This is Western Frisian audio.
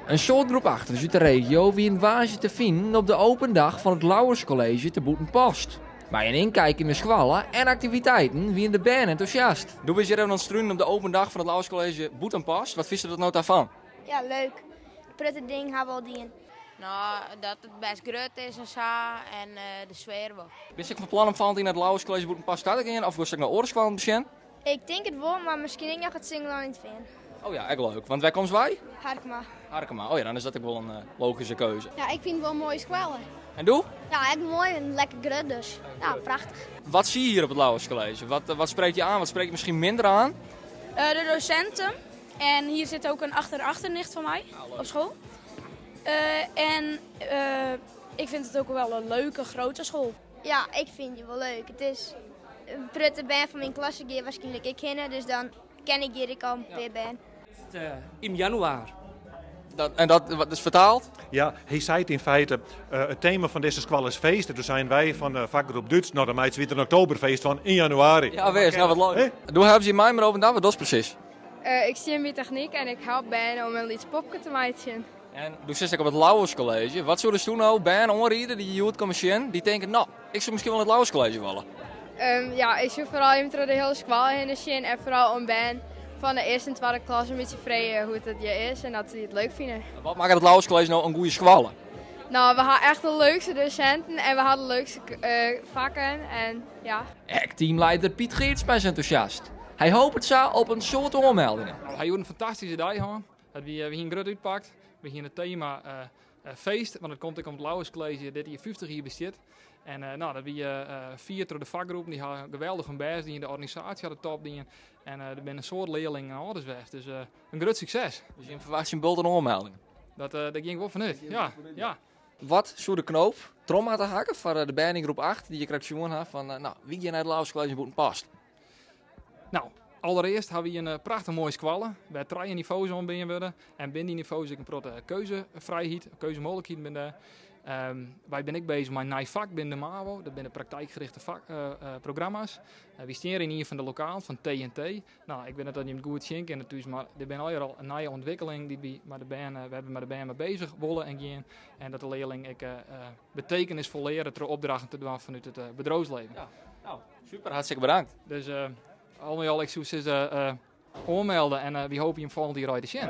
In soad groep achters út de regio wienen woansdei te finen op de open dag fan it Lauwers College te Bûtenpost. By in inkijk yn de skoalle en aktiviteiten wienen de bern entûsjast. Do bist hjir even oan it strunen op de open dag fan it Lauwers College Bûtenpost. Wat fynst der no ta fan? Ja, leuk. Protte dingen ha we al dien. No, dat it bêst grut is en sa en de sfear wol. Bist ek fan plan om folgjend jier nei it Lauwers College Bûtenpost ta te gean of wolst ek nei oare skoallen besjen? Ik tink it wol, mar miskien ek noch it Singelland yn it Fean. Oh ja, ek leuk. Want wêr komst wei? Harkema. Harkema, oh ja, dan is dat ek wol in logyske keuze. Ja, ik fyn it wol in moaie skoalle. En do? Ja, ek moai en lekker grut dus. Ja, prachtich. Wat zie je hier op het Lauwers College? Wat, wat spreekt je aan, wat spreekt je misschien minder aan? De docenten. En hier zit ook een achter-achternicht van mij op school. En ik vind het ook wel een leuke grote school. Ja, ik fyn it wol leuk. It is in protte bern fan myn klasse gean wierskynlik ek hinne, dus dan ken ik hjir ek al in pear bern. Im Januar. Dat, en dat wat is fertaald? Ja, hy seit yn feite, uh, it tema fan dizze skoalle is feest. En doe seinen wy fan de fakgroep Dútsk, no dan meitsje wy der in oktoberfeest fan yn januari. Ja, wis, no wat leuk. Do helpst hjir mei mei de open dag, wat dochst presys? Uh, ik stean by technyk en ik help bern om in lyts popke te meitsjen. En do sitst ek op it Lauwers College. Wat soesto no bern oanriede dy't hjoed komme sjen, dy't tinke, no, ik soe miskien wol nei it Lauwers College wolle? Ja, ik soe foaral even troch de hiele skoalle hinne sjen en foaral oan bern fan de earste en twadde klas in bytsje freegje hoe't it hjir is en dat se it leuk fine. Wat makket it Lauwers College no in goede skoalle? No, we ha echt de leukste dosinten en we ha de leukste fakken en ja. Ek teamleider Piet Geertsma is entûsjast. Hy hopet sa op in soad oanmeldingen. We ha hjoed in fantastyske dei hân. Dat wie, we hiene grut útpakt. We hiene it tema feest, want it komt ek om't it Lauwers College dit jier 50 jier bestiet. En no, dat wie fierd troch de fakgroepen, dy ha geweldich hun bêst dien, de organisaasje hat it top dien. En der binne in soad learlingen en âlders west, dus in grut sukses. Dus jim ferwachtsje in bult oan oanmeldingen? Dat, dêr gean ik wol fanút, ja. ja. Wat soe de knoop troch moatte hakke foar de bern yn groep 8 dy't je krekt sjoen ha fan, no, wy gean nei it Lauwers College yn Bûtenpost? No, allerearst ha wy in prachtich moaie skoalle wêr't trije nivo's oanbean wurde en binnen dy nivo's ek in protte keuzefrijheid, keuzemooglikheden binne dêr. Wy binne ek bezich mei in nij fak binnen de MAVO, dat binne praktijkgerichte vak, programma's. Wy stean hjir yn ien fan de lokalen fan TNT. No, ik wit net oft jim it goed sjen kinne thús, mar der binne allegear al nije ûntwikkelingen dy't wy mei de bern, wêr't we mei de bern mei bezich wolle en gean. En dat de learling ek betekenisfol leare troch opdrachten te dwaan fanút it bedriuwslibben. Ja, no, super, hartstikke bedankt. Dus al mei al, ik soe sizze oanmelde en wy hoopje jim folgjend jier al te sjen.